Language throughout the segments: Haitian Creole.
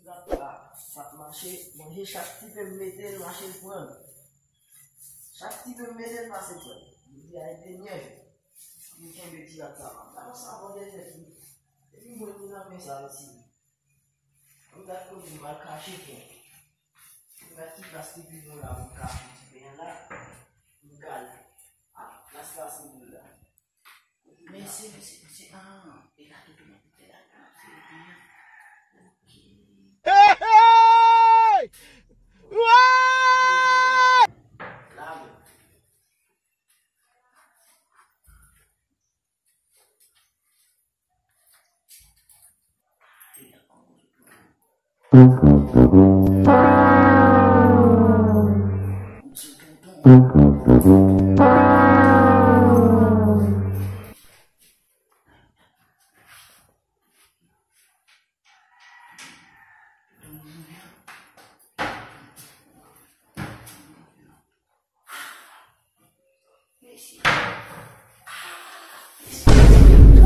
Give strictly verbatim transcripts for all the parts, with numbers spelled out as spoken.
Sa, sa ap mache, manje chak ti pe m mete l, mache l pran. Chak ti pe m mete l, mache l pran. Jodi a, e dènye jou. M kenbe ti rad sa, m ap sa bò dèyè tou. Epi mwen, li nan men sa, mesye. M gad kote m al kache pen. M gad ki plas ki pi bon la pou m kache ti pen an la. M gade. Ah, plas la se boul la. Men se, men se, men se, ah, e la toutou nan tèt la, se pen an. Ok. Hey, hey! Wouy! Lage.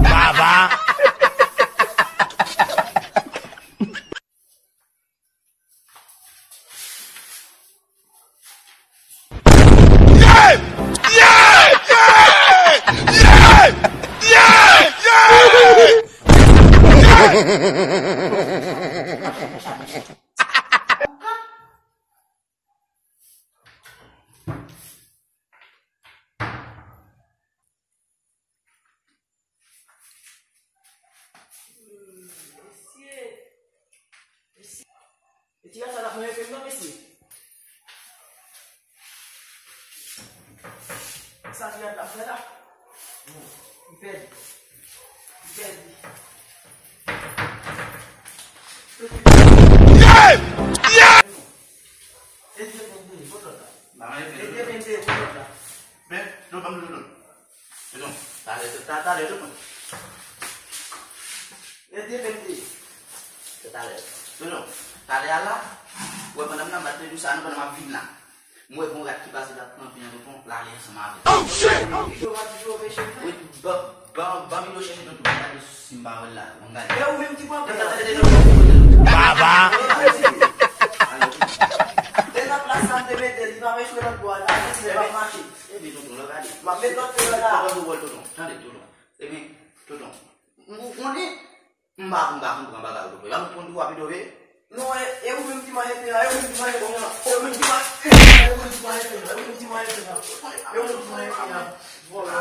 Baba. Mesye, mesye. E ti gad sa t ap manje pen m nan, mesye. Sa ti gad la fè la. Li pèdi. Li pèdi. Ede m deye, kot lòt la? Ede m deye, kot lòt la? Men, non, ban m dodon. Tonton, talè, ta-, talè, tonton. Ede m deye. Se talè. Tonton, talè a la, ou wè pandan m nan bat ledou sa, nou pandan m ap vin la. M wè gon rat ki pase t ap kanpe an tonton, l ale ansanm avè l. Oh, shit! Wi, ban, ban, ban m ide w chèche tonton, gade si m pa wè l la, ban m gade. E ou menm ki pran pen an. Baba! Deja plas la m te mete, li pa echwe nan bò a, la, li pa mache. Epi tonton, lè gade. M ap met lòt pen an la. Tonton, tonton, tonton. Tande, tonton. Epi, tonton. M, m konnen. M pa, m pa konprann bagay ou, tonton. Y ap konn tou rapido, wi. Non, e, e ou menm ki manje pen an, e ou menm ki manje pen an, e ou menm ki manje pen an, e ou menm ki manje pen an, e ou menm ki manje pen an, e ou menm ki manje pen an. Vòlè.